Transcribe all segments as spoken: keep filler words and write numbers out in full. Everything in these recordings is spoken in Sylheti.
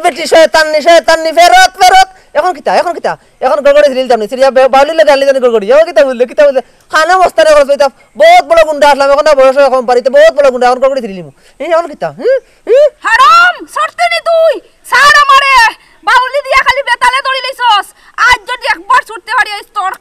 বেটি শয়তাননি, শয়তাননি, ফেরত, ফেরত। এখন কিতা, এখন কিতা? এখন গড়গড়ি সিরিল যামনি, সিরিয়া বে-, বাউলির লগে আনলি জানি গড়গড়ি। ও কিতা বুঝলে, কিতা বুঝলে? খানা মস্তানি খরচ পাইতাম। বহুত বড় গুন্ডা আসলাম, এখন না বয়স কম, বাড়িতে বহুত বড় গুন্ডা, এখন গড়গড়ি সিরিলিমু। এই এখন কিতা? হুম? হুম? হারাম, ছুটতে নি তুই। ছাড় আমারে। বাউলি দিয়া খালি বেতালে ধরি লইছস। আজ যদি একবার ছুটতে পারি, আজ তোর,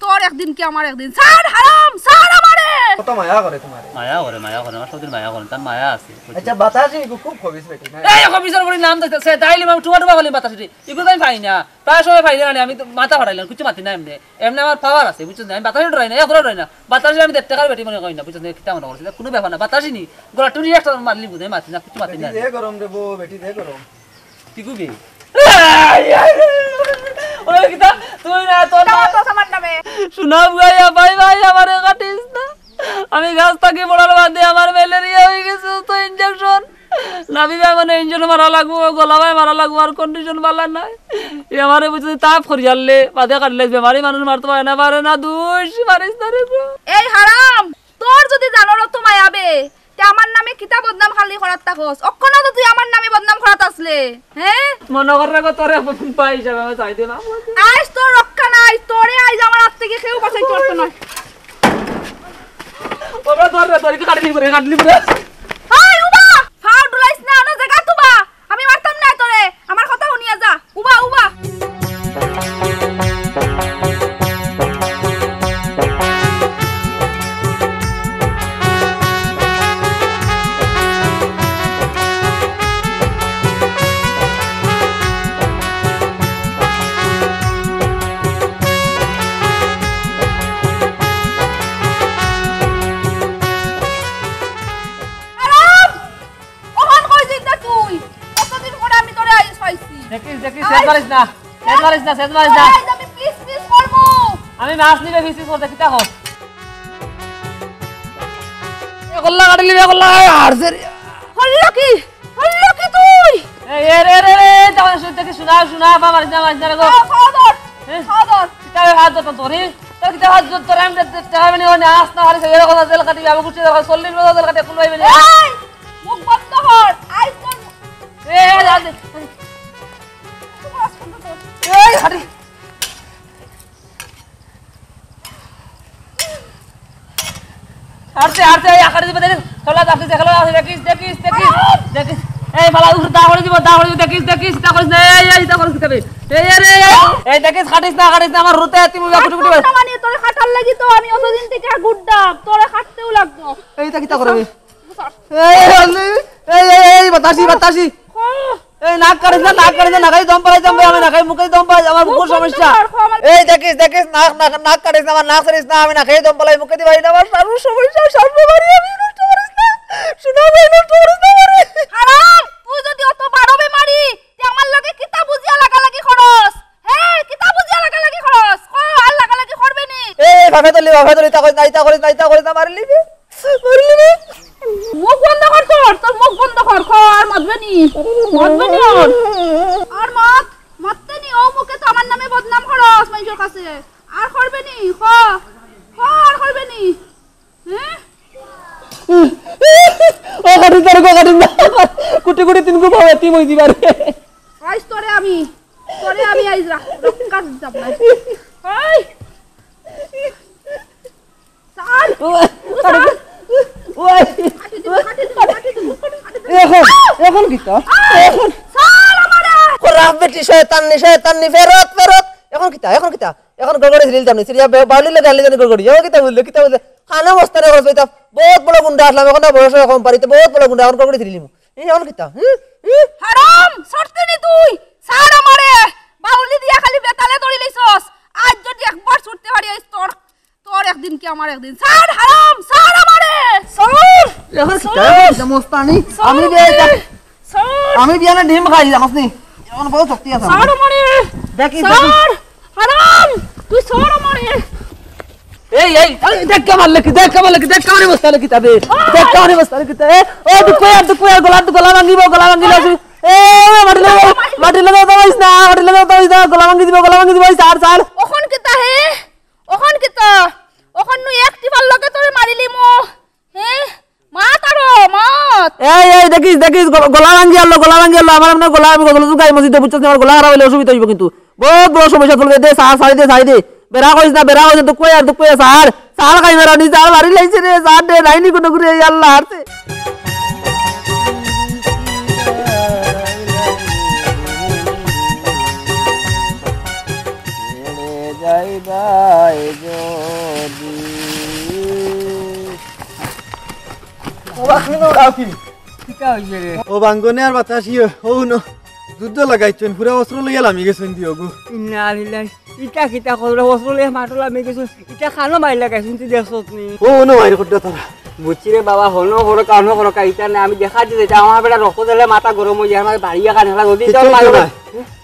তোর একদিন কি আমার একদিন। ছাড় হারাম, ছাড় আমারে। কত মায়া করে তোমারে। মায়া করে, মায়া করে, আমার সবদিন মায়া করে, তার মায়া আছে। আচ্ছা, বাতাসি ইগু খুব খবিস বেটি, না? এই খবিসর বুড়ি নাম দিছে, সে তাইলে আমি টুবা টুবা বলি বাতাসি রে। ইগু তো আমি পাই না, প্রায় সময় পাইলে মানে আমি তো মাথা ফাটাইলাম, কিছু মাতি না এমনি। এমনি আমার পাওয়ার আছে, বুঝছস না? আমি বাতাসি ডরাই না, একবারও ডরাই না। বাতাসি আমি দেড় টাকার বেটি মনে করি না, বুঝছস না? কিতা মনে করছিস? কোনো ব্যাপার না, বাতাসি নি। গলা টুরি একটা মারলি বুঝে, মাতি না, কিছু মাতি না। বেটি যে গরম রে বউ, বেটি যে গরম। কি কবি? ওই কিতা? তুই না, তোর না। দাও তো আমার নামে। শোনা বুয়া, ভাই, ভাই, আমারে কাটিস না। আমি গাছ থাকি পড়ার বাদে আমার ম্যালেরিয়া হয়ে গেছে, তো ইনজেকশন। নাভি ভাই মানে ইনজেকশন মারা লাগবো, গলা ভাই মারা লাগবো, আর কন্ডিশন ভালা নাই। এ আমারে বুঝতে তাপ করিয়ালে, বাদে কাটলে বেমারি মানুষ মারতে পারে না, পারে না, দুষ মারিস না রে গো। এই হারাম, তোর যদি জানোর তো মায়াবে, তে আমার নামে কিতা বদনাম খালি করাত থাকস? অক্ষণও তো তুই আমার নামে বদনাম করাত আসলে, হ্যাঁ? মনে কর রে গো, তোরে ভাই হিসাবে আমি চাই দিলাম। আইজ তোর রক্ষা নাই, তোরে আইজ আমার হাত থেকে কেউ বাঁচাইতে পারতো না। ওরা ধর রে, ধর, একটু কাটলি পরে, কাটলি পরে। এই উবা, ফাও ডুলাইস না, অন্য জায়গা তুবা। আমি মারতাম না তোরে, আমার কথা শুনিয়া যা। উবা, উবা। আরাম! ওখান কই যাইতা তুই? কতদিন পরে আমি তোরে আইজ পাইছি। দেখিস, দেখিস, আইজ। সেদ মারিস না। সেদ মারিস না, সেদ মারিস না। আইজ আমি পিস পিস করমু। আমি মাছ নিবে পিস পিস করতে, কিতা কর? এ কল্লা কাটিলি, এ কল্লা, এ হারছে রে। হল্লা কি? হল্লা কি তুই? এ, এ, রে, রে, রে, এ, তখন শুনতে কি শোনা, শোনা, বা মারিস না, মারিস না রে গো। খাও, খাও ধর। হ্যাঁ? খাও ধর। কিতা রে, হাত ধর, তোর, এ? তোর কিতা হাত ধর, তোর আমি দে-, দে-, টাকা বেনি, ওনে আস না, হারিস, এরকম জেল কাটি, আমি গুছি দরকার, চল্লিশ বছর জেল কাটি, কোন ভাই বেনি? এই! মুখ বন্ধ কর। আইজ তোর মুখ এ, এ, এ, এ, এই, হাঁটি। হাঁটতে, হাঁটতে, এই, আকারে দিবে, দেখিস। খেলা, দেখিস, খেলা, দেখিস, দেখিস, দেখিস, দেখিস। এই, ফালা, উঠ, দা করে দিব, দা করে দিব, দেখিস, দেখিস, দা করিস না, এই, এই, দা করিস না, এই, এই, রে, এই, এই, দেখিস, কাটিস না, কাটিস না, আমার রুতে, তুই মুখে কুটি কুটি মার। না, মানে, তোরে কাটার লাগি তো আমি অতদিন থেকে ঘুরতাম, তোরে কাটতেও লাগতো। এই, তা কিতা করবে? এই, এই, এই, এই, এই, বাতাসি, বাতাসি। ও। এই, নাক কাটিস না, নাক কাটিস না, নাকেই দম পালাই, দম পালাই, আমি নাকেই মুখেই দম পালাই, আমার বুকুর সমস্যা। এই, দেখিস, দেখিস, নাক, নাক, নাক কাটিস না, আমার নাক ছাড়িস না, আমি নাকেই দম পালাই, মুখে দিবাই না, আমার সারু সমস্যা, সারু বাড়ি আমি নষ্ট করিস না। শোনা ভাই, নষ্ট করিস না আমারে। হারাম, তুই যদি অত বারো বেমারি, তে আমার লগে কিতা বুঝিয়া লাগালাগি খরচ? হ্যাঁ, কিতা বুঝিয়া লাগালাগি খরচ? ক, আর লাগালাগি করবে নি? এই, এই, ভাবে তুলি, ভাবে তুলি, ইতা করিস না, ইতা করিস না, ইতা করিস না, মারিলি রে। মারিলি রে। মুখ বন্ধ কর তোর, তোর মুখ বন্ধ কর, ক, আর মাতবে নি। মাতবে নি আর। আর মাত, মাততে নি, ও মুখে তো আমার নামে বদনাম খরচ মানুষের কাছে। আর করবে নি, ক, ক, আর করবে নি। হ্যাঁ? ও কাটিস না রে, ও কাটিস না। কুটি কুটি তিন গো ভাবে তিন হই দিবা রে। আইজ তোরে আমি, তোরে আমি আইজ রা-, রক্ষা যাব না। এই! স্যার! ও, স্যার! ওই! কাটি দিবি, কাটি দিবি, কাটি দিবি, কাটি দিবি। এখন, এখন কিতা? আহ! এখন স্যার, আমারে! খরাপ বেটি, শয়তাননি, শয়তাননি, ফেরত, ফেরত। এখন কিতা, এখন কিতা? এখন গড়গড়ি সিরিল যামনি, সিরিয়া বে-, বাউলির লগে আনলি জানি গড়গড়ি। ও কিতা বুঝলে, কিতা বুঝলে? খানা মস্তানি খরচ পাইতাম। বহুত বড় গুন্ডা আসলাম, এখন না বয়স কম, বাড়িতে বহুত বড় গুন্ডা, এখন গড়গড়ি সিরিলিমু। এই এখন কিতা? হুম? হুম? হারাম, ছুটতে নি তুই। ছাড় আমারে। বাউলি দিয়া খালি বেতালে ধরি লইছস। আজ যদি একবার ছুটতে পারি, আজ তোর, তোর একদিন কি আমার একদিন। ছাড় হারাম, ছাড় আমারে। ছাড়। এখন কিতা? ছাড়। এটা মস্তানি। ছাড় আমি বিয়া আমারে। এটা ছাড়। আমি বিয়া না ডিম খাই, জানোস নি? এখন বহুত শক্তি আছে আমার। ছাড় আমারে। দেখি, দেখি। ছাড়। হারাম, তুই ছাড় আমারে। এই, এই, এই, দেখ কে মারলে কি, দেখ কে মারলে কি, দেখ কে মারলে বস্তা নাকি তবে। ওই! দেখ কে মারলে বস্তা নাকি তবে। ও, দুঃখ আর, দুঃখ আর, গলা, গলা ভাঙিব, গলা ভাঙিব। এ, মাটি লাগা, মাটি লাগা, দবাইস না, মাটি লাগা, দবাইস না, গলা ভাঙি দিব, গলা ভাঙি দিব, এই ছাড়, ছাড়। অখন কিতা হে? অখন কিতা? অখন নু এক টিপার লগে তোরে মারিলিমু। হে? মাত আরো, মাত। এই, এই, দেখিস, দেখিস, গল-, গলা ভাঙ্গি আনলো, গলা ভাঙ্গি আনলো। আমার, আমার গলা, আমি গজল চুলকাই মসজিদে, বুঝছস না? আমার গলা খারাপ অইলে অসুবিধা অইবো কিন্তু। বহুত বড় সমস্যা চলবে। দে, ছাড়, ছাড়ি দে, ছাড়ি দে। বেড়া কইস না, বেড়া কইস না, দুখ পাই আর, দুখ পাই আর, ছাড়। ছাড় খাই মারা নি, ছাড় মারি লাইছে রে, ছাড় দে, নাইনি কোনো ঘুরে, এই আল্লাহ, হারছে। ছেড়ে যাইবায় যদি। ও বাবা, কি? কিতা অইছে রে? ও বাঙ্গনে আর বাতাসি, ও হুনো, যুদ্ধ লাগাইছইন, পুরা অস্ত্র লইয়া লামি গেছইন দিও গো। ইন্না লিল্লাহি। ইটা কিতা করলে? অস্ত্র লইয়া মাঠো লামি গেছইন, ইটা কানো মাইর লাগাইছইন, তুই দেখছস নি? ও হুনো, মাইর করতে তারা। বুঝছি রে বাবা, হনো করো, কানো করো, কা ইটা না, আমি দেখা দিতে চাই, আমার বেটা রক্ত দিলে মাথা গরম অই যায়, আমার বাড়ি এখানে হেলা যদি কিচ্ছু অইতো না,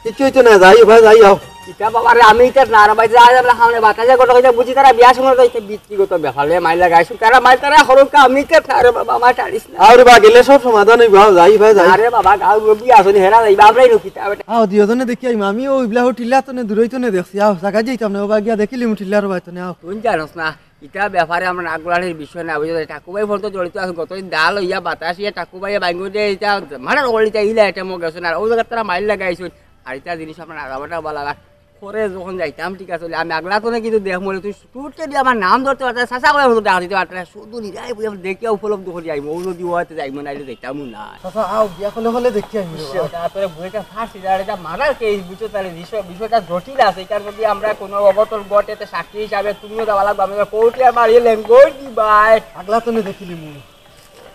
কিচ্ছু অইতো না, যাই ভাই, যাই আও। ইটা বাবা রে, আমি ইটা না রে ভাই, যা যা সামনে বাতাসে কথা কইতে বুঝি, তারা বিয়া সময় তো ইটা ব্যক্তিগত ব্যাপার, এ মাইলা গাইছু, তারা মাইল তারা হরকা, আমি ইটা না রে বাবা, আমার টানিস না। আরে বা, গেলে সব সমাধান অইবো, আও, যাই ভাই, যাই। আরে বাবা, গাঁও গো বিয়া আসলে হেরা যাইবা, আমরাই রুকিতা বেটা। আও, দিও জনে দেখি আইমু, আমি ও ইবলা ও টিল্লা তনে দূরই তনে দেখছি, আও, জাগা যাইতাম না, ও বাগিয়া দেখিলি মু টিল্লার ভাই তনে, আও। তুই জানোস না, ইটা ব্যাপারে আমরা নাক গলানির বিষয় না, বুঝলে? ঠাকুরভাই ফোন তো জড়িত আছে, গত দিন ডাল হইয়া বাতাস ইয়া ঠাকুরভাই বাইঙ্গো দিয়ে ইটা মারা রকম ইটা ইলা এটা মো গেছে না, ও জায়গার তারা মাইল লাগাইছইন। আর ইটা জিনিস আমরা রাগাবাটা বালা লাগে। পরে যখন যাইতাম, ঠিক আছে, আমি আগলা তো না কিন্তু দেখ মনে তুই টুটকে দিয়ে আমার নাম ধরতে পারতে, চাচা করে মতো ডাক দিতে পারতে, শুধু নিরাই বুঝে আমি দেখিয়া উপলব্ধ করি আইমু, ও যদি হয়তো যাইমু, নাইলে যাইতাম না। চাচা, আও, গিয়া খলে খলে দেখি আইমু রে বাবা। তারপরে বইটা ফাঁসি যায়, এটা মারার কেস, বুঝছো? তাহলে বিষয়, বিষয়টা জটিল আছে। এটার যদি আমরা কোনো অঘটন ঘটে, তো সাক্ষী হিসাবে তুমিও যাওয়া লাগবে, আমাদের কোর্টে আমার ইয়ে ল্যাঙ্গুয়েজ দিবাই। আগলা তো নে দেখিলি মু।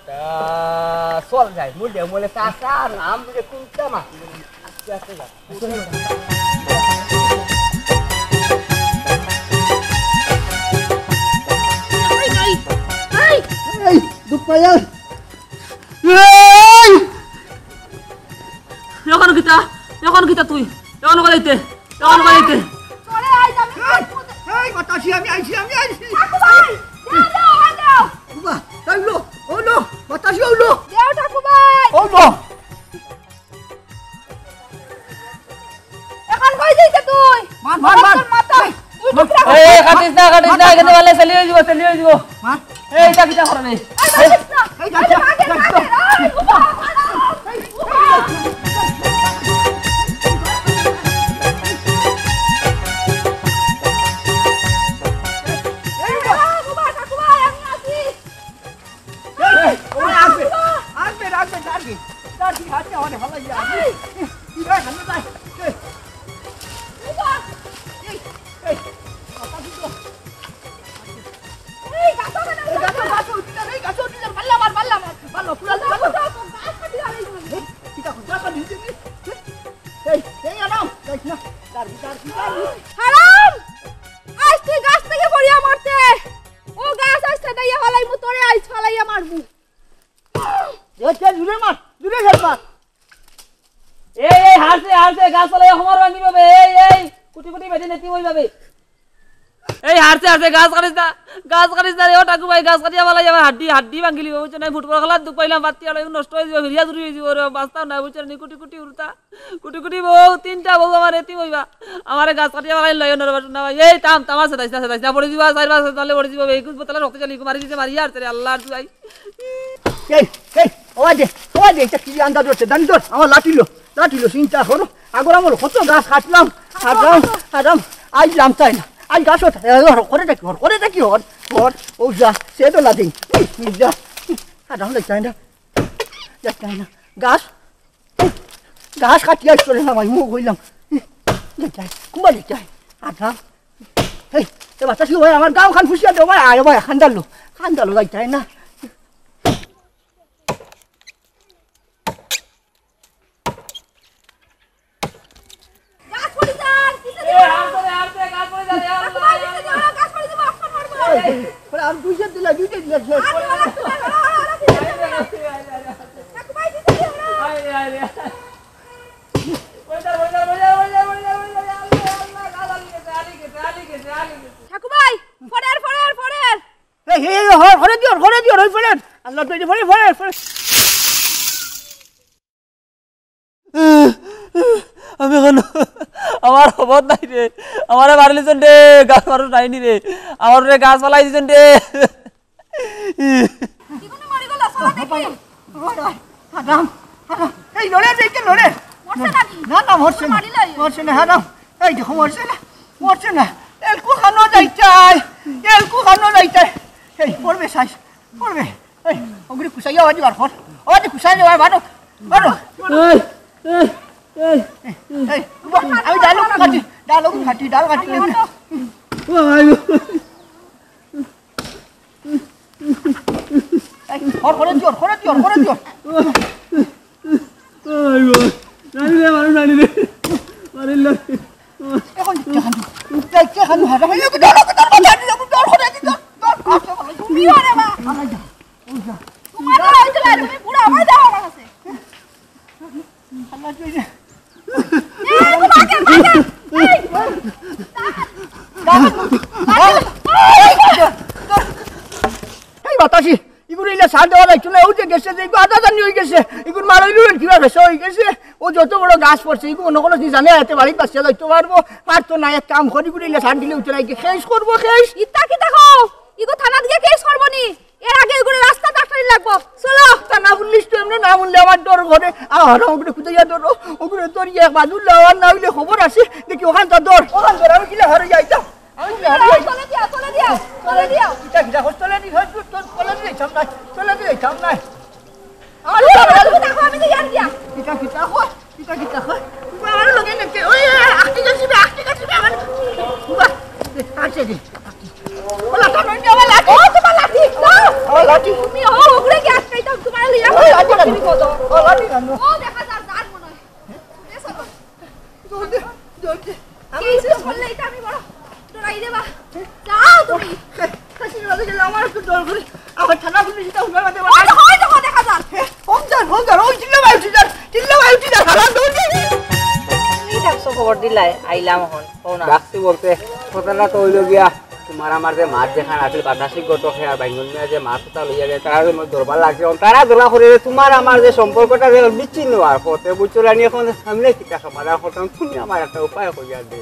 তা চল যাই, মুল দে, বলে চাচা, নাম বুঝে কোনটা মা? আস্তে আস্তে যা। এই, এই, এই, দুঃখ পাই আর। এই! এখন কিতা? এখন কিতা তুই? এখন কইতে? এখন কইতে? তোরে আইজ আমি এই, এই, বাতাসি, আমি আইছি, আমি আইছি। ঠাকু ভাই, দেও, দেও, দেও। বাবা, তাই লো, ও লো, বাতাসি ও লো। দেও ঠাকু ভাই। ও লো। এখন কই যাইতে তুই? মার, মার, মার। তোর মাথা। এই, দুই টুকরা এই, কর। কাটিস না, কাটিস না, মার, এখানে মার। বালে সেলি হয়ে যাব, সেলি হয়ে যাব। মার। এই, এটা কিটা করে রে? এই, কাটিস না। এই, কাটিস না। আরে, আগে, আগে, আগে। এই, বাবা, বাবা। এই, বাবা, বাবা, আমি আছি। এই, এই, ওই আসবে, আসবে, আসবে, টার্গেট। টার্গেট হাতে অনেক ভালো ইয়া। এই, এই, এই, সামনে যায়। এই, এই, এই, এই, কথা শুনতো। এই, গাছো কেন? এই, গাছো, গাছো, উঠি যা, এই, গাছো উঠি যা, পাল্লা মার, পাল্লা মার, পাল্লা, পুরা পাল্লা। গাছ কাটি আর এই এই, কি দেখো, গাছ কাটি দিতে, এই, এই, এই, আনাও, যাইস না, টার্গেট, টার্গেট, টার্গেট। হারাম! আজ তুই গাছ থেকে পড়িয়া মরতে। ও গাছ আজ ছেটাইয়া ফালাইমু, তোরে আজ ফালাইয়া মারমু। এ, কে দূরে মার, দূরে হেল মার। এই, এই, হারছে, হারছে, গাছ ফালাইয়া খমার ভাঙি পাবে, এই, এই, কুটি কুটি বেটে নেতি হই পাবে। এই, হারছে, হারছে, গাছ কাটিস না, গাছ কাটিস না রে, ও ঠাকু ভাই, গাছ কাটিয়া ফালাই আমার হাড্ডি, হাড্ডি ভাঙিলি, বুঝছো না? ফুটবল খেলার দুখ পাইলাম, বাত্তি আলো, নষ্ট হয়ে যাবে, ফিরিয়া চুরি হয়ে যাবে, ওরে, বাঁচতাম না, বুঝছো না? কুটি কুটি উড়তা। কুটি কুটি বউ, তিনটা বউ আমার এতিম হইবা। আমারে গাছ কাটিয়া বাগাই লইও না রে বাটু না ভাই। এই থাম, থাম, আর সেদাইস না, সেদাইস না, পড়ে দিবা, চাইর পাঁচ সেদালে পড়ে দিবা, এই কুছ বোতলে রক্ত চালি, মারি দিতে মারি আর তেরে আল্লাহ আর তুই। এই, এই, ওই দে, ওই দে, এটা কি আন্দাজ হচ্ছে? দাঁড়ি ধর, আমার লাঠি লো, লাঠি লো, চিন্তা করো। আগর আমার কত গাছ কাটলাম, কাটলাম, কাটলাম, আইলাম তাই না, আই গাছ হর, হর, করে দেখি, হর, করে দেখি, হর, হর, ও যা, সে তো লাদিন, যা, কাটাম চাই না, যাই না, গাছ, গাছ কাটিয়া চলে না ভাই, মুখ হইলাম। যাই, কুম্বা যাই, আধা। এই, এ বাতাসি ভাই, আমার গাঁও খান ফুসিয়া দেও ভাই, আয় ভাই, খান্দালো, খান্দালো যাই, তাই না? গাছ পড়ি যার, কিসে এ, দিবা? হাত ধরে, হাত ধরে, গাছ পড়ি যার, এ আল্লাহ। ভাই, কিসে দিবা? গাছ পড়ি যাবো, অখন মরবো। এই, ওরা আর দুইজন দিলা, দুইজন দিলা, শেষ। আর দিবা লাগতো না, আর, আর, আর, আর, আর, আর। ঠাকু ভাই, কিসে দিবা? আরে, আরে। ওই যা, ওই যা, ওই যা, ওই যা, ওই যা, ওই যা, আল্লাহ, আল্লাহ, আল্লাহ, আলী গেছে, আলী গেছে, আলী গেছে, আলী গেছে। ঠাকু ভাই, ফড়ের, ফড়ের, ফড়ের। এই, এই, এই, হর, হরে দিও, হরে দিও, হরে ফড়ের। আল্লাহ, ফড়ের, ফড়ের, ফড়ের। আমি এখন, আমার খবর নাই রে, আমারে মারিলিছইন রে, গাছ মানুষ নাইনি রে, আমার রে গাছ ফালাই দিছইন রে। জীবনে মরে গেল, চলো দেখি। হারাম, হারাম। এই লড়ে, এই যে লড়ে। মরছে নাকি? না, না, মরছে না। মারিলাই। মরছে না, হারাম। এই দেখো, মরছে না। মরছে না। এলকু খানো যাইতাই। এলকু খানো যাইতাই। এই, পড়বে সাইজ। পড়বে। এই, ওগুলি কুচাইয়া আওয়াজ বার কর। আওয়াজ কুচাই দেওয়া, বারো। বারো। এই, এই, এই। এই, আমি ডাল ওগুলো খাচ্ছি। ডাল ওগুলো খাচ্ছি, ডাল খাচ্ছি। ওই। এই, হর, হরে দিও, হরে দিও, হরে দিও। ওই গো, নানি রে, মারো নানি রে। মারিল না। এখন কে খান? এই কে খান? হারা হইলে কি ডর, ডর, ডর, ডর, ডর, হরে দি, ডর, ডর, ডর। তুমি ওরে মা। আলাই যা, ওই যা। তোমার ডর হইতে লাগে, তুমি বুড়া হয়ে যাও আমার কাছে। আল্লাহ, তুই যে এ, তোমাকে, তোমাকে। এই, এই, বাতাসি, ইগুরে ইলা সার দেওয়া যাইতো না, ওই যে গেছে, যে ইগু আদা জানি হয়ে গেছে, ইগুর মারাইলো কিবা বেশি হয়ে গেছে, ও যত বড় গাছ পড়ছে, ইগু অন্য কোনো দিন জানে, এতে বাড়িত বাঁচিয়া যাইতে পারবো, পারতো না, এক কাম করি, ইগুরে ইলা সার দিলে উঠে রাখি, খেস করবো, খেস। ইতা কিতা কও? ইগু থানাত গিয়া কেস করবো নি? এর আগে ইগুরে রাস্তাত আটকানি লাগবো। চলো। তা না বললিস তো এমনি না বললে আমার ডর করে। আর ওগুলো কোথায় যা ডর? ওগুলো তোর ইয়ে বাজু লাওয়ার না হইলে খবর আছে। দেখি ওখান তো ডর। ওখান ডর আমি কিলা হারো যাইতাম। আমি কিলা হারো যাইতাম। চলে দিয়া, চলে দিয়া, চলে দিয়া। কিতা কিতা কর, চলে দি, হয়, তোর, তোর চলে দি যাইতাম না। চলে দি যাইতাম না। আমার আরে, ডর আরে, লাগে। তুমি দেখো, আমি তো ইয়ার দিয়া। কিতা কিতা কর, কিতা কিতা কর। বাবা, আরো লগে নাকি? ওই, ওই, আটকে গেছি বে, আটকে গেছি বে, আমার। বাবা, আটকে দে। ওলা, তো নইলে আমার লাঠি। ও, তোমার লাঠি, দাও। আমার লাঠি। তুমি, ও, ওগুলো কি আটকাইতাম? তোমার লইয়া ও, লাঠি কেন? তুমি কত? ও, লাঠি কেন? ও, দেখা যার, যার মনে হয়। এ, চলো। জলদি, জলদি। কি ইচ্ছা করলে এটা আমি বড় ডরাই দেবা। যাও তুমি। কাশির বাড়ি গেলে আমার একটু ডর করে। আমার থানা পুলিশ এটা উঠার মাঝে ও তো হয় তো দেখা যার। হম যার, হম যার, ওই চিল্লা ভাই উঠি যার, চিল্লা ভাই উঠি যার, হারাম দৌড় যাবে। তুমি ডাকছো খবর দিলাই, আইলাম এখন, কও না। ডাকছি বলতে, কথাটা তো হইলো গিয়া, তোমার আমার যে মাত যেখান আছিল, বাতাসি ঘটকে আর বাইঙ্গন মিয়া যে মাত কথা লইয়া যায়, তারা যে মোর দরবার লাগছে, এখন তারা দরবার করে যে তোমার আমার যে সম্পর্কটা যে বিচ্ছিন্ন হওয়ার পথে, বুঝছো রানি, এখন সামনে কিতা সমাধান করতাম, তুমি আমার একটা উপায় করিয়া দে।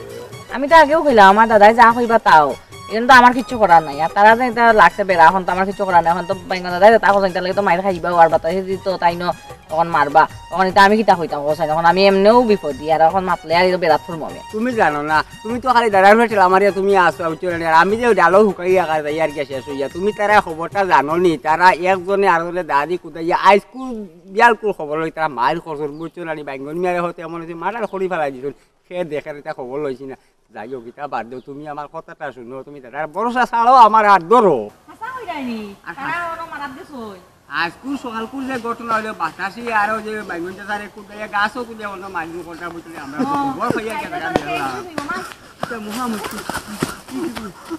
আমি তো আগেও কইলাম, আমার দাদায় যা কইবা তাও, এখন তো আমার কিচ্ছু করার নাই। আর তারা যে এটা লাগছে বেড়া, এখন তো আমার কিচ্ছু করার নাই। এখন তো বাইঙ্গন দাদায় যেটা করছে, এটা লাগে তো মাইর খাইবা, আর বাতাসি দি তো তাই ন, তখন মারবা, তখন এটা আমি কিতা কইতাম, কও চাইন? এখন আমি এমনেও বিপদী, আর এখন মাতলে আর এটা বেড়াত ফুরমু আমি। তুমি জানো না, তুমি তো খালি দাদার উপরে ঠেলা মারিয়া তুমি আসো, বুঝছো না? আর আমি যে ডালও হুকাই রাখা যাই আর গেছে শুইয়া, তুমি তারা খবরটা জানো নি? তারা একজনে আরজনে দাদি কুদাইয়া আইসকুল বিয়ালকুল খবর লই তারা মাইর করছর, বুঝছো না? বাইঙ্গন মিয়ারে হতে এমন হচ্ছে মার্ডার করি ফেলাই দিছন, সে দেখে এটা খবর লইছি না। যাই হোক, ইতা বাদ দেও, তুমি আমার কথাটা শুনো, তুমি তার ভরসা ছাড়ো, আমার হাত ধরো। হাছা কইরায়নি? আর তারা হাছ- ওনো মারাত গেছইন। আইজকুর সকালকুর যে ঘটনা হইলো, বাতাসি আর ওই যে বাইঙ্গন চাচারে কুদাইয়া গাছও তুলিয়া অন্য মাইর কথা বুঝলে আমরা ও, তো ভয় পাইয়া তাই গেলাম। তো এই শুধু মা। এটা মহা মুশকিল।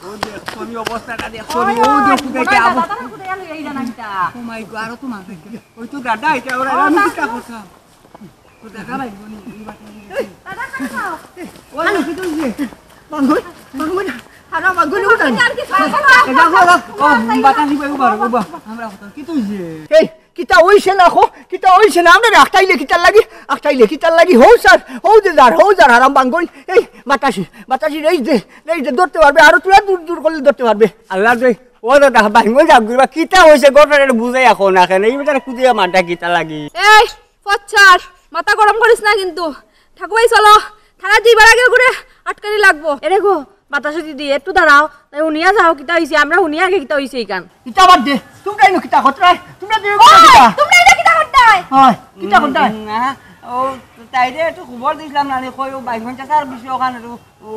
ও দেখছো নি অবস্থাটা, দেখছো নি? ও, ও যে ও, কুদাইতে মনে হয় আবু। দাদা তারা কুদাইয়া লইয়া এই জানা কিতা? Oh my God, আরো তো মারবে। ওই তো দাদা, এটা ওরা ও, আমি দাদা। কিতা করতাম? তো দেখা ভাই, বনি, এই বাটা নিয়ে গেছে। দাদা, খাও। ওই, কি তো হইছে? বাঙ্গন, বাঙ্গন, হারা বাঙ্গন, ওটা। আর কি খাওয়া, খাওয়া, এটা খাওয়া, খাওয়া, খাওয়া, ও, খাওয়া, বাতাসি ভাই, উবার, খাওয়া, উবার। খাওয়া। আমরা হতো, কি তো হইছে? এই, কিতা হইছে না খো? কিতা হইছে না? আমরা আখটাইলে কিতার লাগি? আখটাইলে কিতার লাগি? হউ স্যার, হউ যে যার, হউ যার হারাম বাঙ্গন। এই, বাতাসি, বাতাসি, এই যে, এই যে ধরতে পারবে, আরো তোরা দূর দূর করলে ধরতে পারবে। আল্লাহ রে, ও দাদা, বাঙ্গন যা ঘুরবা, কিতা হইছে? ঘটনাটা বুঝাই এখন না কেন? এই বেটার কুদিয়া মারটা কিতা লাগি? এই, ফচ্চার, মাথা গরম করিস না কিন্তু। ঠাকুর ভাই, চলো, থানা যাইবার আগে ওগুরে আটকানি লাগবো। এরে গো, বাতাসি দিদি, একটু দাঁড়াও, তাই হুনিয়া যাও, কিতা হইছে, আমরা হুনিয়া আগে কিতা হইছে ইখান। ইটা বাদ দে, তোমরা ইনো কিতা করতায়? তোমরা দুই ওই, কিতা? তোমরা ইনো কিতা করতায়? হয়, কিতা করতায়? উম, না, ও, তাইরে একটু খবর দিছিলাম না, কই ও বাইঙ্গন চাচার বিষয়ে ওখানে একটু, ও,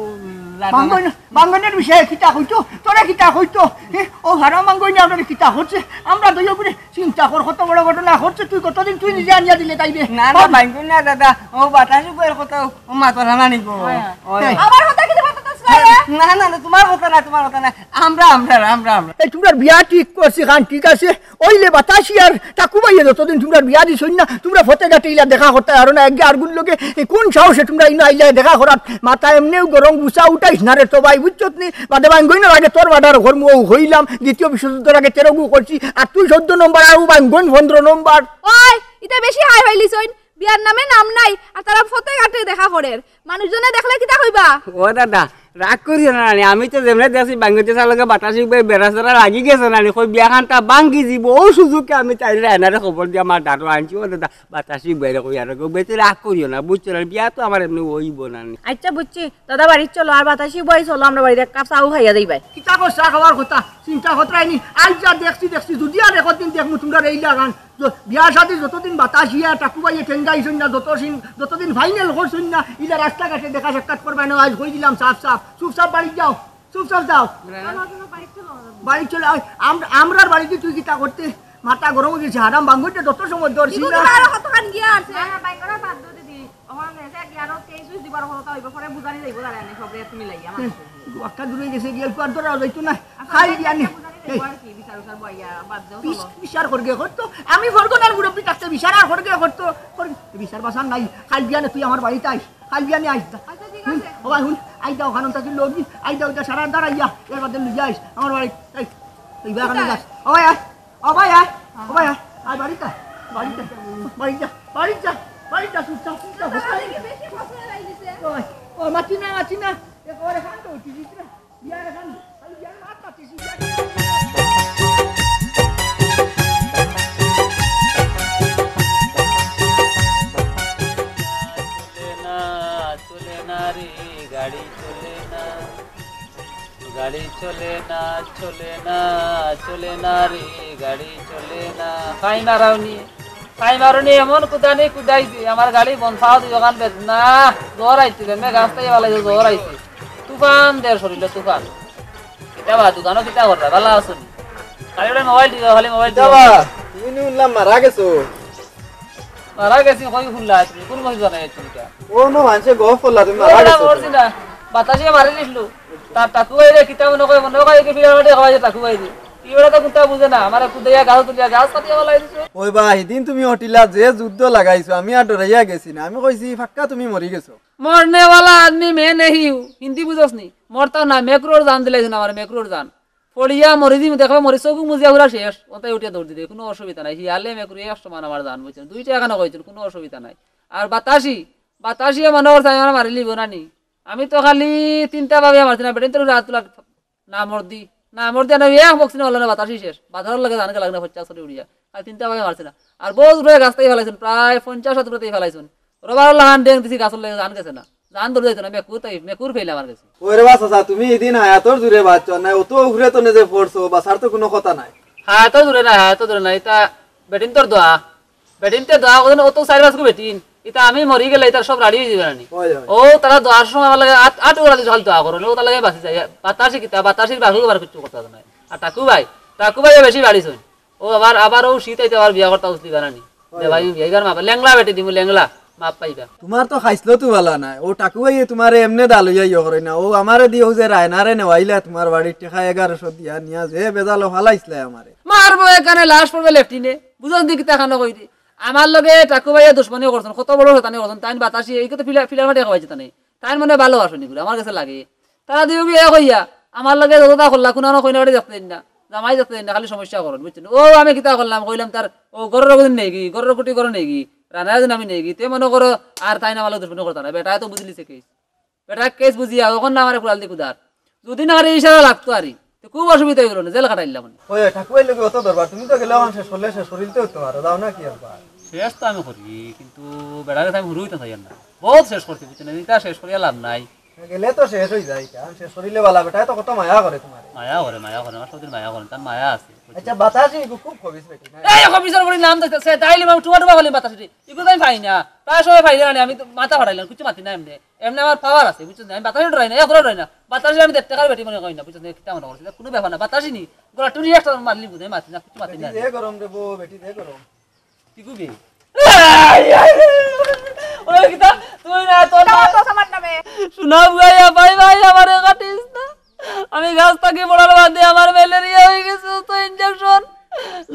লাগানো। বাঙ্গন, বাঙ্গনের বিষয়ে কিতা কইতো? তোরে কিতা কইতো? হে, ও হারাম বাঙ্গনে আপনারে কিতা করছে? আমরা দুইও করে চিন্তা কর, কত বড় ঘটনা ঘটছে, তুই কতদিন তুই নিজে আনিয়া দিলে তাইরে। না, না, বাইঙ্গন না দাদা, ও বাতাসি বইয়ের কথা, ও মাতলা না নিব। হয়, হয়। ওই। আমার কথা কিতা মাততাছ না, এ? না, না, না, তোমার কথা না, তোমার কথা না। আমরা, আমরা, আমরা, আমরা। এই তোমরার বিয়া ঠিক করছি খান, ঠিক আছে? ওইলে বাতাসি আর ঠাকুর ভাইয়ে যতদিন তোমরার বিয়া দিছইন না, তোমরা ফতে ঘাটে ইলা দেখা করতায় পারো না, একে আরগুর লগে, এ, কোন সাহসে তোমরা ইনো আইলায় দেখা করাত? মাথা এমনেও গরম, গুছা উঠাইস না রে তো ভাই, বুঝছত নি? বাদে বাঙ্গনর আগে তোর বাডার ঘর মুও হইলাম, দ্বিতীয় বিশ্বযুদ্ধর আগে তেরো গু করছি, আর তুই চৌদ্দ নম্বর আর ও বাঙ্গন পনেরো নম্বর। ওই, ইতা বেশি হাই হইলিছইন, বিয়ার নামে নাম নাই, আর তারা ফতে ঘাটে দেখা করের। মানুষজনে দেখলে কিতা কইবা? ও দাদা, রাগ করিও না নানি, আমি তো যেমনে দেখছি বাঙ্গি দেশার লগে বাতাসি ভাই বেড়া সেরা লাগি গেছে নানি, কই বিয়াখানটা ভাঙ্গি দিব। ও সুযোগে আমি তাইর রায়নারে খবর দিয়া আমার দাদু আনছি, ও দাদা বাতাসি ভাইরে কই আর গো বেতে রাগ করিও না, বুঝছো না? বিয়া তো আমার এমনে অইবো নানি। আচ্ছা বুঝছি, দাদা বাড়িত চলো, আর বাতাসি ভাই চলো, আমরা বাড়িত এক কাপ চাও খাইয়া দেই ভাই। কিতা কর চা খাওয়ার কথা, চিন্তা করতে আইনি। আইজ যা দেখছি দেখছি, যদি আর একদিন দেখমু তোমরা এই লাগান। য-, বিয়া শাদি যতদিন বাতাসিয়া টাকু ভাইয়ে টেঙ্গাইছইন না, যতদিন, যতদিন ফাইনাল করছইন না, ইলা রাস্তাঘাটে দেখা সাক্ষাৎ করবা না। আইজ কই দিলাম সাফ সাফ, চুপ চাপ বাড়িত যাও, চুপ চাপ যাও। বাড়িত চলো, আম-, আমরার বাড়িত তুই কিতা করতে? মাথা গরম অই গেছে, হারাম বাঙ্গইতে যত সময় ধরছি না। আরো কতখান গিয়া আছে? না, না, বাইক করা বাদ দে দিদি। ওখানে এসে কি আরো কেস উস দিবার কথা হইব, পরে বুঝানি যাইব, দাঁড়ায় নে, সবরে একটু মিলাইয়া মানুষ। বাক্কা দূরে গেছে, গিয়া একটু আর ধরা যাইতো না। আচ্ছা, খাই ওখানে দিয়া নে। বুঝানি যাইব আর কি, বিচার উচার বইয়া বাদ দেও, বিশ-, চলো। বিচার করগে করতো। আমি ফরগনার মুরব্বী থাকতে বিচার আর করগে করতো। কর-, বিচার বাসার নাই। খাই দিয়া নে, তুই আমার বাড়িত আইস। খাই দিয়া নে আইস। আচ্ছা, ঠিক হুন, আছে। ও ভাই, হুন, আই দা ওখান থাকি লগি, আই দা ওইটা সারা দাঁড়াইয়া, এর বাদে লইয়া আইস আমার বাড়িত। এই, তুই বাগানে যাস। ও ভাই, আয়। ও ভাই, আয়। ও ভাই, আয়। আয়, বাড়িত আয়। বাড়িত আয়। বাড়িত যা। বাড়িত যা। বাড়িত যা, চুপচাপ, চুপচাপ। ও ভাই, ও মাতি না, মাতি না। একেবারে শান্ত হইতে দিস না। বিয়ার এখন, খালি বিয়ার মাত মাতিস, বিয়ার চলে না, চলে না রে, গাড়ি চলে না। গাড়ি চলে না, চলে না, চলে না রে, গাড়ি চলে না। খাই মারাওনি, খাই মারুনি, এমন কুদানি কুদাইছে, আমার গাড়ি বন ফাও দিও কান বেদ না, জ্বর আইছে, বেমে গাছ তাই বালাই জ্বর আইছে। তুফান দের শরীরে তুফান। কিতা বা দোকানো কিতা কররা, ভালা আছো নি? খালি ওটা মোবাইল দিও, খালি মোবাইল দিও। কিতা বা, তুমি নি শুনলাম মারা গেছো? মারা গেছি, কই শুনলা তুমি? কোন মাসে জানাই তুমি এটা? ও নো, মানষে গফ করলা, তুমি ও মারা বেটা গেছো। মরছি না, বাতাসে মারি দিছিল। তার টাকু বাইরে কিতা মনে কয়, মনে কয় কি ফিরে মাঠে খাওয়াই টাকু বাইরে। কি বেটা তো কুন্তা বুঝে না, আমার কুদাইয়া গাছ তুলিয়া গাছ কাটিয়া ফালাই দিছে। ওই বা, হিদিন তুমি হটিলা যে যুদ্ধ লাগাইছো, আমি আর ডরাইয়া গেছি না। আমি কইছি, "ফাক্কা তুমি মরি গেছো।" মরনে ওয়ালা আদমি মে নেহি হু। হিন্দি বুঝোস নি? মরতাম না, মেকুরর জান দিলাইছইন আমার, মেকুরর জান। পড়িয়া মরি দিমু, দেখবা মরি চকু মুজিয়া পুরা শেষ। ওটাই উঠিয়া দৌড় দিতে, কোনো অসুবিধা নাই। হিয়ালে মেকুরি এক সমান আমার জান, বুঝছেন? দুইটা এখানে কইছেন, কোনো অসুবিধা নাই। আর বাতাসি, বাতাসিয়ে মনে করছে আমি আমার মারি লিব না নি। আমি তো খালি তিনটা ভাবিয়া মারছি না, বেটিন তোর রাত তুলা না মর্দি, না মর্দি, না এক বক্সিনে হলো না, বাতাসি শেষ। বাতাসর লগে জান গেল না, পঞ্চাশ করে উড়িয়া। আর তিনটা ভাবিয়া মারছি না। আর বহুত উপরে গাছ তাই ফালাইছইন, প্রায় পঞ্চাশ হাত উপরে তাই ফালাইছইন। রবার লাহান ডেং দিছি গাছর লগে জান গেছে না। জান ধরে যাইতো না, মেকুর তাই, মেকুর ফেলে আমার গেছে। ওরে বা চাচা, তুমি ইদিন হায়াতর জুরে বাঁচছো না, অত উপরে তো নিজে পড়ছো, বাঁচার তো কোনো কথা নাই। হায়াতর জুরে না, হায়াতর জুরে না, ইতা বেটিন্তর দোয়া। বেটিন্তে দোয়া করইন, অত চাইর পাঁচগু বেটিন। ইতা আমি মরি গেলে ইতার সব রাড়ি অই যাইবা নানি। অয়, অয়। ও, তারা দোয়ার সময় আমার লাগি আট, আট ওরা দিছে খালি দোয়া করইন, ও তার লাগি বাঁচি যাই। বাতাসি কিতা, বাতাসির বাসু বার কিচ্ছু করতা নায়। আর টাকু ভাই, টাকু ভাইয়ে বেশি বাড়িছইন। ও আবার, আবার ও শীত আইতে আবার বিয়া করতা উঠলি বানানি। অয়, দে ভাই, অয়। বিয়া করার মা, লেংলা বেটি দিমু, লেংলা, মাফ পাইবা। তোমার তো খাইছলত বালা নায়। ও টাকু ভাইয়ে তোমারে এমনে দাল অইয়া ইয়ে করে না। ও আমারে দিও যে রায়নারে নেওয়াইলা তোমার বাড়ির টেকা এগারোশো দিয়া নিয়া যে বেজালো ফালাইছলা আমারে। মারবো এখানে, লাশ পড়বে লেফটিনে। বুঝোস নি কিতা খানো কই দি? আমার লগে টাকু ভাইয়ে দুশমনি করছইন, কত বড় শয়তানি করছইন। তাইন বাতাসি, এই কত ফিলা-, ফিলার মাটি খাওয়াইছে তানে। তাইন মনে ভালোবাসো নি করে, আমার গেছে লাগে। তারা দুইও বিয়া কইয়া, আমার লগে যতটা করলা, কুনানো কইনা বাড়ি দেখতে দিন না, জামাই দেখতে দিন না, খালি সমস্যা করইন, বুঝছইন? ও আমি কিতা করলাম, কইলাম তার, ও ঘরর কুটি নেই কি, ঘরর কুটি ঘর নেই কি, রানার দিন আমি নেই কি, তে মনে করো, আর তাইন আমার লগে দুশমনি করতা না, বেটায় তো বুঝলিছে কেস। বেটায় কেস বুঝিয়া, অখন না আমারে কুড়াল দি কুদার। যদি না আরে ইশারা লাগতো আরি, তে খুব অসুবিধা অইলো না, জেল খাটাইলাম না। ওই, ঠাকুরের লগে অত দরবার, তুমি তো গেলে অখন শেষ করলে, শেষ করিলতে অইতো পারো, যাও না কি একবার? শেষ তো আমি করি, কিন্তু বেটারে তো আমি হুরুইতে চাই না। বহুত শেষ করছি, বুঝছইন? ইতা শেষ করিয়া লাভ নাই। গেলে তো শেষ অই যায়, কারণ শেষ করিলে বালা, বেটায় তো কত মায়া করে তোমারে। মায়া করে, মায়া করে, আমার সবদিন মায়া করে, তার মায়া আছে। আচ্ছা, বাতাসি ইগু খুব খবিস বেটি, না? এই খবিসর বুড়ি নাম দেখতে, সে তাইলে আমি টুবা টুবা বলি বাতাসি, ইগু তাই পাই না, প্রায় সময় পাই না, আমি তো মাথা ফাটাইলাম, কিছু মাতি না এমনি, এমনি আমার পাওয়ার আছে, বুঝছস না? আমি বাতাসি ডরাই না, একবারও ডরাই না, বাতাসি আমি দেখতে কার বেটি মনে করি না, বুঝছস না? কিতা মনে করছিস? কোনো ব্যাপার না, বাতাসি নি, গলা টুনি একটা মারলি বুঝে, মাতি না, কিছু মাতি না। বেটি দে গরম রে বউ, বেটি দে গরম। কি কবি? ওই কিতা? তুই না, তোর কিতা না। মাতস আমার নামে? শোনা বুয়া, ভাই, ভাই, আমারে কাটিস না। আমি গাছ থাকি পড়ার বাদে আমার ম্যালেরিয়া অই গেছে, তো ইনজেকশন।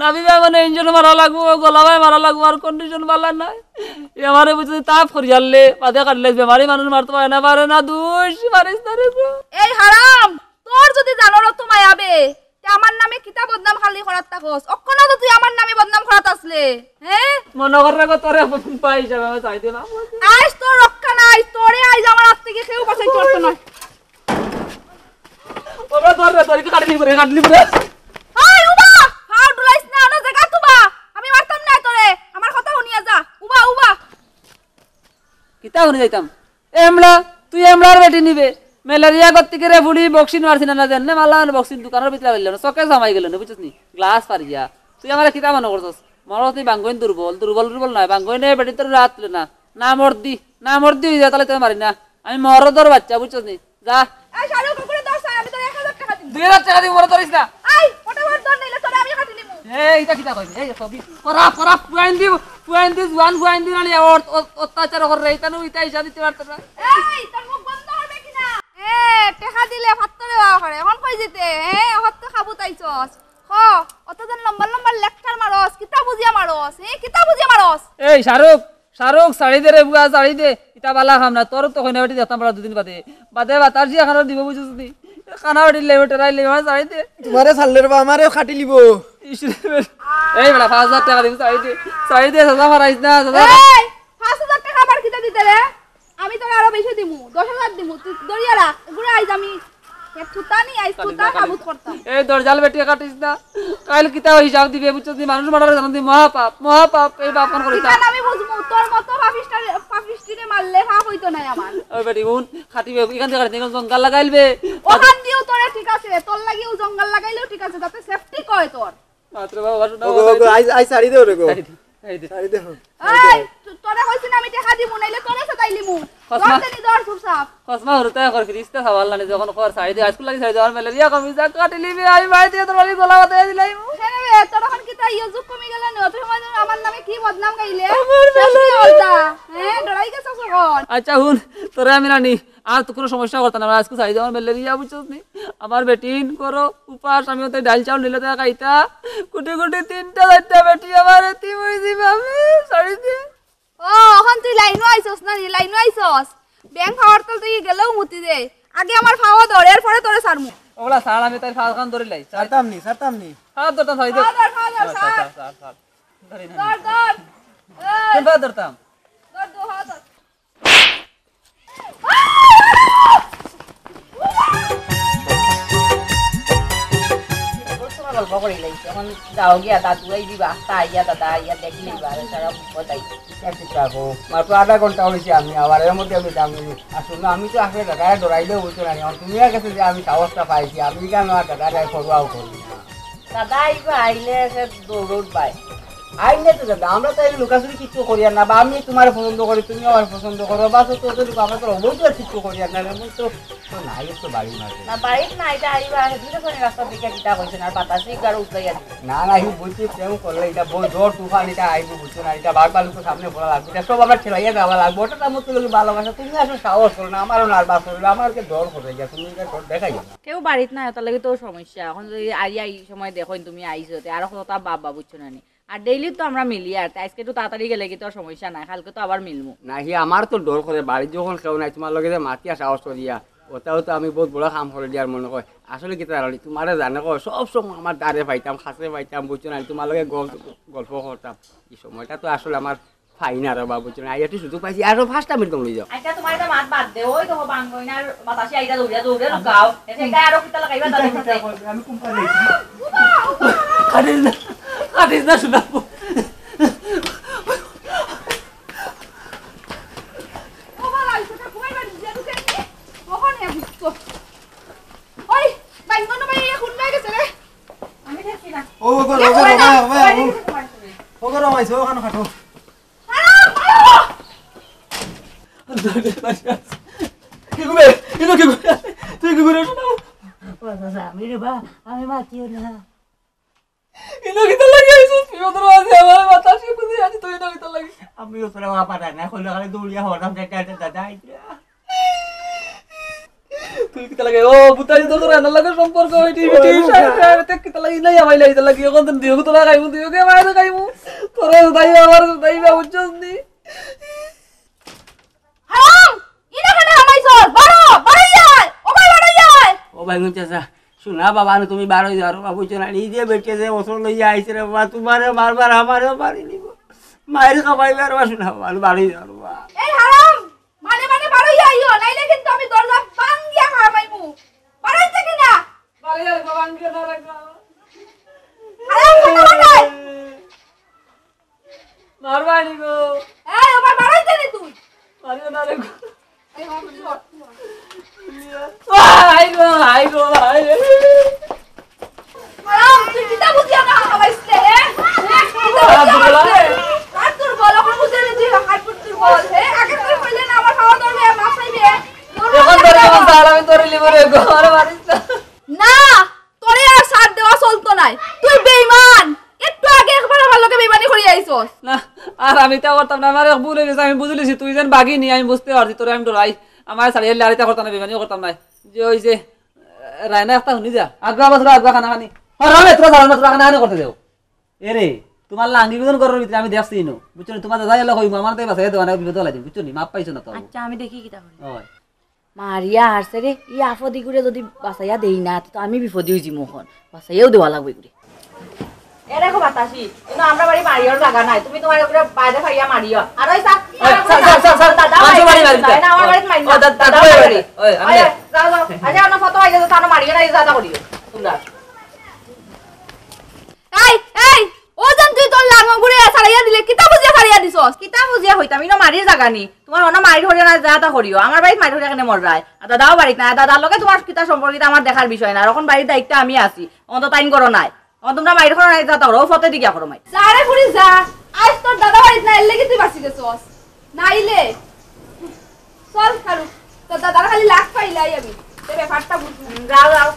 নাভি ভাই মানে ইনজেকশন মারা লাগবো, গলা ভাই মারা লাগবো, আর কন্ডিশন ভালা নাই। এ আমারে বুঝে তাপ করিয়ারলে, বাদে কাটলে বেমারি মানুষ মারতে পারে না, পারে না, দুষ মারিস না রে গো। এই হারাম, তোর যদি জানোর তো মায়াবে, তে আমার নামে কিতা বদনাম খালি করাত থাকস? অখনো তো তুই আমার নামে বদনাম করাত আছলে, হ্যাঁ? মনে কর রে গো, তোরে পাই হিসাবে আমি চাই দিলাম। আইজ তোর রক্ষা নাই, তোরে আইজ আমার আত থাকি কেউ বাঁচাইতে পারতো না। তোরে কাটি নিব রে, কাটি নিব রে। ওই উবা, ফাও ডুলাইস না, অনো জাগাত উবা। আমি মারতাম না তোরে, আমার কথা হুনিয়া যা। উবা, উবা। কিতা হুনি যাইতাম? এমলা, তুই এমলার বেটি নিবে। ম্যালেরিয়া গতিকে রে ফুলি বক্সিন মারছি না, না জানে মালা মানে বক্সিন দোকানর ভিতরে আইল না, চোখে জামাই গেল না, বুঝছস নি? গ্লাস ফারিয়া। তুই আমারে কিতা মনে করছস? মরদ নি বাঙ্গইন দুর্বল, দুর্বল দুর্বল নায়, বাঙ্গইনে বেটি তোর রাত তুলে না। না মর্দি, না মর্দি অই যা, তাইলে তোরে মারি না। আমি মরদর বাচ্চা, বুঝছস নি? যা। এই শাহরুখ, ওগুলো দশ হয়, আমি তোর এক হাজার টাকা দিব। দুই হাজার টাকা দিব, মনে ধরিস না। এই, ওটা আমার দর নাইলে তোরে আমি কাটি নিমু। এই, ইটা কিতা কইবি? এই, কবি। করা, করা, ফুয়াইন দিব, ফুয়াইন দিব, জুয়ান ফুয়াইন দিব, নানি, অত-, অত-, অত্যাচার করে রে, ইটা নু, ইটা হিসাব দিতে পারতো না। এই, তোর মুখ বন্ধ করবে কিনা? এ, টেকা দিলে ফাত্তরে বাবা করে, এখন কই যেতে? এ, হত তো খাবু তাইছস। হ, অত দিন লম্বা লম্বা লেকচার মারস, কিতা বুঝিয়া মারস? এ, কিতা বুঝিয়া মারস? এই, শাহরুখ, শাহরুখ, ছাড়ি দে রে বুয়া, ছাড়ি দে। ইটা বালা কাম না, তোর তো কইনা বেটি দেখতাম পারা দুদিন বাদে। বাদে বাতাসি এখানো দিব বুঝছস নি? কানা বেটি লেবে টেরাই লেবে, ছাড়ি দে। তোমারে ছাড়লে রে বা, আমারেও কাটি লিব। ইস রে, এই বেটা, পাঁচ হাজার টাকা দিবি, ছাড়ি দে। ছাড়ি দে, সাজা মারাইস না, সাজা। এই, পাঁচ হাজার টাকা আবার কিতা দিতে রে? আমি তোরে আরো বেশি দিমু, দশ হাজার দিমু, তুই দরিয়া রাখ। এগুলো আইজ আমি এক ফুটা নি, আইজ ফুটা কাটি না, কাটি সাবুত না। করতাম। এই দরজাল বেটি কাটিস না। কাইল কিতা হিসাব দিবে, বুঝছস নি? মানুষ মারার জানো দি মহাপাপ, মহাপাপ, এই পাপ কাম করিস না। ইখান আমি বুঝমু, তোর মতো পাপিষ্টারে, পাপিষ্টিরে মারলে পাপ হইতো না আমার। ওই বেটি, হুন, খাটি বে, ইখান দিয়া কাটিস না, ইখান জঙ্গল লাগাইলবে। ওখান দিও তোরে ঠিক আছে, তোর লাগিও জঙ্গল লাগাইলেও ঠিক আছে, যাতে সেফটি কয় তোর। মাত্র বাবা, শোনা ওগো, বাবা, ওগো, আই, আই, ছাড়ি দেও রে গো। ছাড়ি দে, ছাড়ি দে। ছাড়ি দেও। এই, তো-, তোরে কইছি না আমি টেকা দিমু, নাইলে তোরে সাতাই লিমু। কসমা। ধর দেনি, ধর, চুপচাপ। কসমা, হুরুতায় কর, ফিরিস্তা সাবাল নানি যখন কর, ছাড়ি দে, আজকুর লাগি ছাড়ি দে, আমার ম্যালেরিয়া কমি যাক, কাটি লিবি, আমি মাই দিয়ে তোর বাড়ি গলা বাতাই দিলাইমু। হ্যাঁ রে, তোর এখন কিতা ইয়ে জুক কমি গেল না? তুই আমার, আমার নামে কি বদনাম গাইলে? আমার শেষ কি ম্যালেরিয়া। হলতা? হ্যাঁ, ডরাই গেছস এখন। আচ্ছা, হুন, তোরে আমি নানি, আর তো কোনো সমস্যা করতাম না, আমার আজকে ছাড়ি দে, আমার ম্যালেরিয়া, বুঝছস নি? আমার বেটিন করো উপাস, আমি ওতে ডাল চাউল নিলে তারা খাইতা। কুটি কুটি তিনটা চারটা বেটি আমার এতিম হইছি, ভাবি, ছাড়ি দে। ও, এখন তুই লাইনও আইছস না নি? লাইনও আইছস? ব্যাংক পাওয়ার তল তুই গেলেও মুতি দে। আগে আমার পাও ধর, এরপরে তোরে ছাড়মু। ওগুলা ছাড়, আমি তার পাও খান ধরে লাই। ছাড়তাম নি, ছাড়তাম নি। হাত ধরতাম, ছাড়ি দে। পাও ধর, পাও ধর, ছাড়, ছাড়। ছাড়, ছাড়, ছাড়, ছাড়। ধরি না। ধর, ধর। এই। কোন পাও ধরতাম? ধর, ধর, ধর। তোমার গল্প করি লাইছি, এখন যাও গিয়া দাদু আই দিবা, আস্তা আইয়া দাদা আইয়া দেখি লইবা, আর সারা বিপদ আই। ঠিক আছে, থাকো। মাত্র আধা ঘন্টা হয়েছে আমি আবার, এর মধ্যে আমি যাবো। আর শুনো, আমি তো আসলে দাদারে ডরাইলেও বুঝছো না, এখন তুমি আর গেছে যে আমি সাহসটা পাইছি, আমি কেন আর দাদারে পরোয়াও করি না। দাদা আইবা, আইলে সে দৌড় ভাই। আইলে তো দাদা, আমরা তো এই লুকাচুরি কিচ্ছু করি আর না, বা আমি তোমার পছন্দ করি, তুমি আমার পছন্দ করো, বাস তো ওদের আমরা তো অবৈধ আর কিচ্ছু করি আর না, এমন তো, তো নাই একটু বাড়ির মাঝে। না, বাড়িত না, এটা আইবা, সেদিন তো ফোনে রাস্তা দেখে কিতা কইছে না, আর বাতাসে গাড়ো উঠাইয়া দিবে। না, না, আমি বলছি, প্রেম করলে এটা বই, ঝড় তুফান, এটা আইবো, বুঝছো না, এটা বাঘ ভাল্লুক তো সামনে পড়া লাগবে, এটা সব আমরা ঠেলাইয়া যাওয়া লাগবে, ওটা তার মতো লোকে ভালোবাসা, তুমি আসলে সাহস করো না, আমারও নার্ভাস হইলো, আমাকে ডর করে গেছে, তুমি এটা ডর দেখাই না। কেউ বাড়িত নাই, তার লাগি তো সমস্যা। এখন যদি আইয়া এই সময় দেখো তুমি আইছো, তে আরো কতটা বাপ বাপ বুঝছো না নি? আর ডেইলি তো আমরা মিলি, আর আজকে একটু তাড়াতাড়ি গেলে কি তোর সমস্যা নাই, কালকে তো আবার মিলমু। না, হি আমার তো ডর করে, বাড়িত যখন কেউ নাই, তোমার লগে যে মাতিয়া সাহস করিয়া, ওটাও তো আমি বহুত বড় কাম করে দিয়ার মনে হয়। আসলে কিতা জানো নি, তোমারে জানো কয়, সব সময় আমার দ্বারে পাইতাম, কাছে পাইতাম, বুঝছো না, তোমার লগে গল-, গল্প করতাম। এই সময়টা তো আসলে আমার পাই না রে বাবা, বুঝছো না? আইয়া একটু সুযোগ পাইছি, আরো পাঁচটা মিনিট কম লই যাও। আচ্ছা, তোমার এটা মাত বাদ দে, ওই দেখো বাঙ্গইনার বাতাসে আইতা দৌড়িয়া দৌড়ে লুকাও। এসে এটা আরো কিতা লাগাইবা তাদের সাথে? আমি কোম্পানি। কাটিস না, কাটিস না, শোনা। ও বাবা, এই সেটা ঘুমাই বাড়ি দিয়ে ঢুকে নি। কখন এ বুঝতো? ওই, বাইঙ্গন ভাই, এ কোন হয়ে গেছে রে? আমি দেখছি না। ও, ও, ও, এ, ও, ঘুমাই না, ও, ও, ঘুমাই ও। না, ঘুমাই না। ও, ও, ও, ও, ও, ও। কি করে? ইনো কি করে? তুই কি করে শোনাও? ও চাচা, আমি রে বা, আমি মাতিও না। ইনো কিতা লাগি আইছস? বিপদর মাঝে আমার মাথা শিখু দিয়ে আছি, তুই ইনো কিতা লাগি? আমি ও তোরা বাবা পাঠায় না, কইলো খালি দৌড়িয়া হঠাৎ একটা একটা দাদা আইছে। তুই কিতা লাগে? ও, বুতাই তো তোর এনার লাগে সম্পর্ক হইতে, হইতে, হইতে, কিতা লাগি নাই, আমাই লাগি, লাগি, এখন তো দিও তোরা খাইমু, দিও কে বাইরে খাইমু। তোরা উদাই আমার উদাই বা বুঝছস নি? হারাম! ইনো কেনে হামাইছস? বারো, বারই আয়! ও ভাই, বারই আয়! ও ভাই, গুন চাচা, শোনা বাবা, নু তুমি বারই যাও, বাবা, বুঝছো না? নিজে বেটে যে ওসর লইয়া আইছে রে বাবা, তোমারে মারবার, আমারেও মারি নিব। মায়ের খাবাই বেরবা, শোনা বাবা, নু বারই যাও বাবা। এই হারাম! মানে, মানে, বারই আইও, নাইলে কিন্তু আমি দরজা ভাঙ্গিয়া হামাইমু। বারই থেকে না। I go, I go, I. হারাম, তুই কিতা বুঝিয়া না খাওয়াইছলে, হে? হে? কিতা বুঝিয়া খাওয়াইছলে? আর তোর বল, এখন বুঝে নি তুই, আর তোর বল, হে? আগে তুই কইলে না আমার খাওয়া ধরবে, মাছ খাইবে। এখন ধরে আমার জাল আমি ধরে লিব রে গো, আরে মারিস না। না, তোরে আর ছাড় দেওয়া চলতো নায়। তুই বেইমান। একটু আগে একবার আমার লগে বেইমানি করি আইছস। না, আর আমি তা করতাম না, আমার এক ভুল অই গেছে, আমি বুঝি লিছি, তুই যেন বাঘিনী, আমি বুঝতে পারছি, তোরে আমি ডরাই। আমার ছাড়িয়ে লারিতা করতাম না, বেইমানিও করতাম না। যে ওই যে, আহ, রায়না একটা হুনি যা। আগুয়া বাস আগুয়া খানা খানি। হ্যাঁ, রামে, তোরা জানো না, তোরা খানা খানি করতে দেও। এরে, তোমার লাঙ্গি গুজন করার ভিতরে আমি দেখছি ইনো। বুঝছো নি? তোমার দাদা এলা কইবো, আমার তাই বাসায় দেওয়া না, বিপদ লাই দিন, বুঝছো নি? মাপ পাইছো না তো। আচ্ছা, আমি দেখি কিতা করি। ওই। মারিয়া হারছে রে, ই আফদি করে যদি বাঁচাইয়া দেই না, তো আমি বিপদে অই যিমু অখন। বাঁচাইয়াও দেওয়া লাগবো এগুরে। এ দেখো বাতাসি, কিন্তু আমরা বাড়ি মারিওর জাগা নাই, তুমি তোমার উপরে বাইরে খাইয়া মারিও। আর ওই স্যার, এই, স্যার, স্যার, স্যার, স্যার, দাদা মাংস বাড়ি বাড়ি মারিও। না, আমার বাড়িত মারি ও, না। দা-, দাদা দাদা বাড়ি বাড়ি। মারিও। ওই, আমি ওই, যাও, যাও। আচ্ছা, আমরা ফটো আইলে তো তানো মারিও না, এই যাতা করিও। তোমরা। এই, এই, ও যেন তুই তোর লাঙ্গগুরে ছাড়াইয়া দিলে, কিতা বুঝিয়া ছাড়াইয়া দিছস? কিতা বুঝিয়া কইতাম, ইনো মারির জাগা নি। তোমার অনো মারির করিও না, যা তা করিও। আমার বাড়িত মারির করিয়া কেনে মররায়? আর দাদাও বাড়িত না, দাদার লগে তোমার কিতা সম্পর্ক, কিতা আমার দেখার বিষয় না। আর অখন বাড়ির দায়িত্বে আমি আছি, অখন তো তাইন করো নাই। অখন তোমরা মারির করো নাই, যা তা করো, ও ফতে দি গিয়া করো মাই। যা রে ফুরি যা, আইজ তোর দাদা বাড়িত না, এর লাগি তুই বাঁচি গেছস। নাইলে, চল কারু, তোর দাদার খালি লাখ পাইলাই আমি, তে ব্যাপারটা বুঝবো। হুম, যাও, যাও।